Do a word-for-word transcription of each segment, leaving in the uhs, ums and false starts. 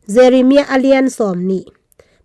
Jeremiah a lian sawm nih.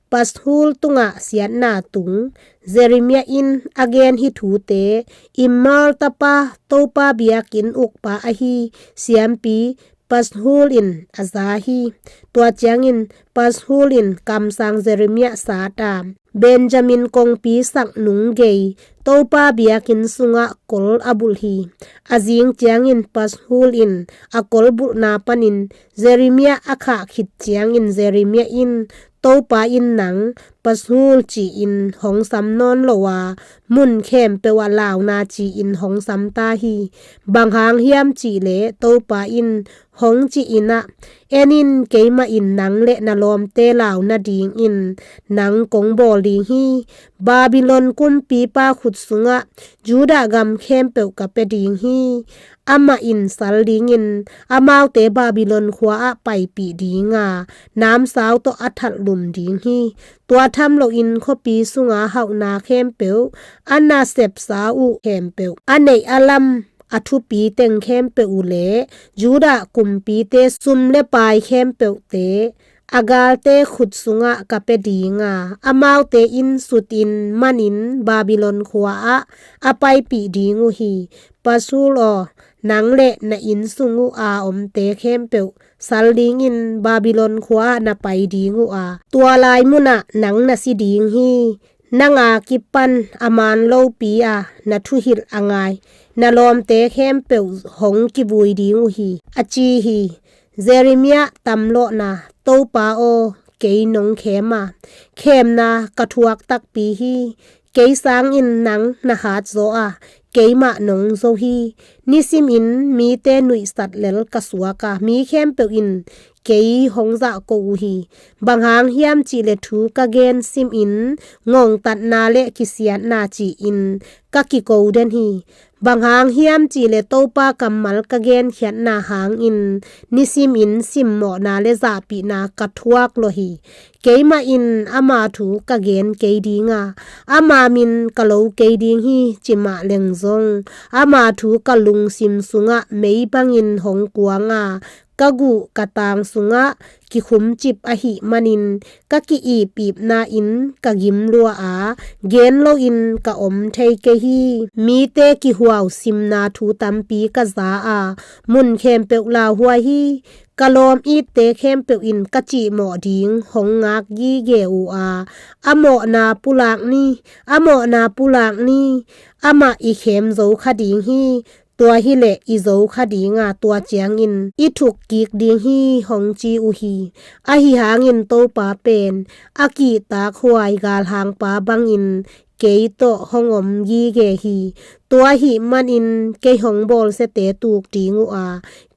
Pashur tungah siatna tung. Jeremiah in a gen hih thute, Imer tapa, Topa biakinn ukpa ahi siampi Pashur in a za hi. Tua ciangin Pashur in kamsang Jeremiah sat a, Benjamin kongpi sak nung gei Topa biakinn sungah kol a bulh hi. A zing ciangin Pashur in a kol bulhna panin Jeremiah a khah khit ciangin Jeremiah in, Topa in nang Pashur ci-in hong sam nawn lo a, mun khempeuh ah launa ci-in hong sam ta hi. Bang hang hiam cihleh Topa in hong cih in ah, En in, keimah in nang le na lawmte lau nadingin nang kong bawl ding hi. Babylon kumpipa khut sungah Judah gam khempeuh ka pia ding hi. Amah in sal dingin amaute Babylon khua ah paipih ding a, namsau tawh a thatlum ding hi. Tua tham loin khuapi sunga hauhna khempeuh, a nasepsa uh khempeuh, a neih a lam a thupi teng khempeuh uh le Judah kumpite sum le pai khempeuhte a galte khut sungah ka pia ding a, amaute in sutin manin Babylon khua ah a paipih ding uh hi. Pashur aw, nang le na inn sung uh a omte khempeuh sal dingin Babylon khua ah na pai ding uh a, tua lai munah nang na si ding hi. Nang a kipan a man lopi a na thuhilh a ngai na lawmte khempeuh hong kivui ding uh hi, a ci hi. Jeremiah tamlawhna. Topa aw, kei nong khem a, khemna ka thuak takpi hi. Kei sangin nang na hat zaw a, keimah nong zo hi. Nisimin mite nuihsat lel ka suak a, mi khempeuh in kei hong zahko uh hi. Bang hang hiam cihleh thu ka gen simin ngongtatna le kisiatna ci-in ka kiko den hi. Bang hang hiam cihleh Topa kammal ka genkhiatna hangin nisimin simmawhna le zahpihna ka thuak lawh hi. Keimah in ama thu ka gen kei ding a, ama min ka lo kei ding hi, ci mah leng zong, ama thu ka lungsim sungah mei bangin hong kuang a, ka guh ka tang sungah kikhumcip ahih manin ka ki-ipipna in ka gim lua a, gen loin ka om thei kei hi. Mite kihuau simna thu tampi ka za a, mun khempeuh lauhuai hi. Ka lawm itte khempeuh in ka cihmawh ding hong ngak gige uh a, a mawhna pulak ni, a mawhna pulak ni. Amah i khem zo kha ding hi. Tua hileh i zo kha ding a, tua ciangin i thuk kik ding hi, hong ci uh hi. Ahi hangin Topa pen a kihtak huai galhangpa bangin kei tawh hong om gige hi. Tua ahih manin kei hong bawlsiate tuk ding uh a,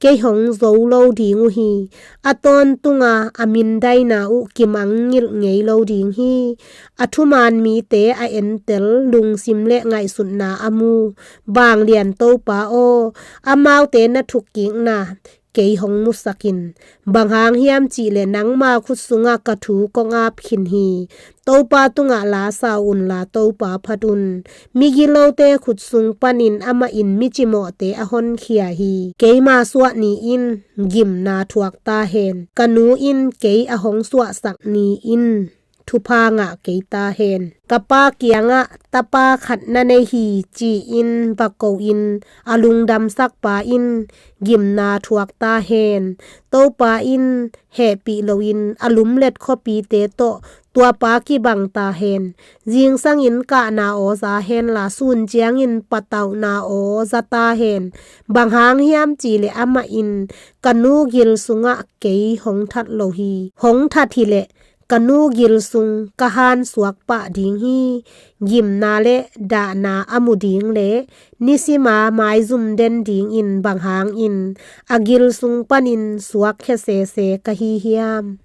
kei hong zo lo ding uh hi. A tawntunga a mindaina uh kimangngilh ngei lo ding hi. A thuman mite a entel lungsim le ngaihsutna a mu vanglian Topa aw, amaute na thukkikna kei hong musak in. Bang hang hiam cihleh nangma khut sungah ka thu kong ap khin hi. Topa tungah la sau unla, Topa phat un. Migilote khut sung panin amah in micimawhte a honkhia hi. Keima suah ni-in gimna thuak ta hen. Ka nu in kei a hong suahsak ni-in thupha ngah kei ta hen. Ka pa kiangah, tapa khat na nei hi, ci-in va ko-in a lungdamsakpa in gimna thuak ta hen. Topa in hehpih loin a lumlet khuapite tawh tuapa kibang ta hen. Zingsangin kahna aw za henla, sun ciangin patauhna aw za ta hen. Bang hang hiam cihleh amah in ka nu gil sungah kei hong that lo hi. Hong that hileh ka nu gil sung ka hansuak pah ding hi. Gimna le dahna a mu ding le nisima maizum den dingin bang hangin a gil sung panin suakkhia sese ka hi hiam?